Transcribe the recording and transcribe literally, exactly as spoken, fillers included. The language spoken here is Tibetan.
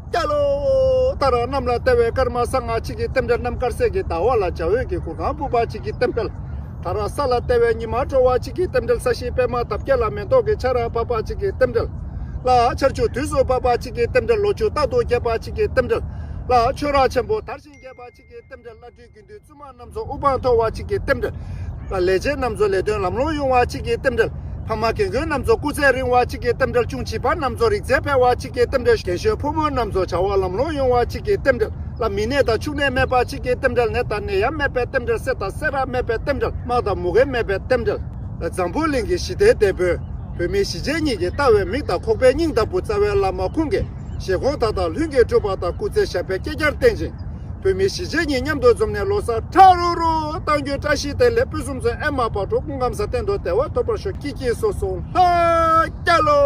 སྐྱ་ལོ། ད་ར་གནམ་ལ་བལྟ་བའི་སྐར་མ་སང་ང་གཅིག་གི་རྟེན་འབྲེལ། གནམ་དཀར་གསལ་གྱི་ཟླ་བ་ལ་འཇའ་འོད་ཀྱི་གུར་ཁང་སྤུབས་པ་གཅིག་གི་རྟེན་འབྲེལ། ད་ར་ས་ལ་བལྟ་བའི་ཉི་མ་དྲོ་བ་གཅིག་གི་རྟེན་འབྲེལ། ས་གཞིའི་པད་མ་འདབ་བརྒྱད་ལ་མེ་ཏོག་གི་ཆར་པ་བབས་པ་གཅིག་གི་རྟེན་འབྲེལ། ལ་ཆར་ཆུ་དུས་སུ་བབས་པ་གཅིག་གི་རྟེན་འབྲེལ། ལོ་ཕྱུགས་རྟག་ཏུ་རྒྱས་པ་གཅིག་གི་རྟེན་འབྲེལ། ལ་ཆོས་ར་ཆེན་པོ་དར་ཞིང་རྒྱས་པ་གཅིག་གི་རྟེན་འབྲེལ། ལྷ་འབྲེལ་དགེ་འདུན་བཙུན་མ་རྣམ་ཚོ་དབུ་འཕང་མཐོ་བ་གཅིག་གི་རྟེན་འབྲེལ། ལ་ལས་བྱེད་རྣམ་ཚོ་ལས་དོན་ལམ་ལྷོང་ཡོང་བ་གཅིག་གི་རྟེན་འབྲེལ། ཕ་མ་རྒན་རྒོན་རྣམ་ཚོ་སྐུ་ཚེ་རིང་བ་གཅིག་གི་རྟེན་འབྲེལ། ཅུང་བྱིས་པ་རྣམ་ཚོ་རིག་རྩལ་འཕེལ་བ་གཅིག་གི་རྟེན་འབྲེལ། རྒན་གཞོན་ཕོ་མོ་རྣམ་ཚོ་བྱ་བ་ལམ་ལྷོང་ཡོང་བ་གཅིག་གི་རྟེན་འབྲེལ། ལ་མི་ནད་དང་ཕྱུགས་ནད་མེད་པ་གཅིག་གི་རྟེན་འབྲེལ། ནད་དང་ནད་ཡམས་མེད་པའི་རྟེན་འབྲེལ། སེར་དང་སེར་ར་མེད་པའི་རྟེན་འབྲེལ། དམག་དང་མུ་གེ་མེད་པའི་རྟེན་འབྲེལ། ལ་འཛམ་བུ་གླིང་གི་ཞི་བདེའི་དེད་དཔོན། བོད་མི་གཞིས་བྱེས་གཉིས་ཀྱི་ལྟ་བའི་མིག་དང་ཁོག་པའི་སྙིང་ལྟ་བུ་རྩ་བའི་བླ་མ་ཁོང་གི་བཞེད་དགོངས་མཐའ་དག་ལྷུན་གྱིས་གྲུབ་པ་དང་། སྐུ་ཚེ་ཞབས་པད་བསྐལ་བརྒྱར་བརྟན་ཅིང་། བོད་མི་གཞིས་བྱེས་གཉིས་མཉམ་དུ་འཛོམས་ནས་ལོ་གསར་ཁྲ་རུ་རུ་གཏོང་རྒྱུའི་བཀྲ་ཤིས་བདེ་ལེགས། ཕུན་སུམ་ཚོགས་ཨེ་མ་བག་དྲོ། སྐུ་ཁམས་བཟང་། གཏན་དུ་བདེ་བ་ཐོབ་པར་ཤོག་ཀྱི་ཀྱི་སོ་སོ་ལྷ་སྐྱ་ལོ།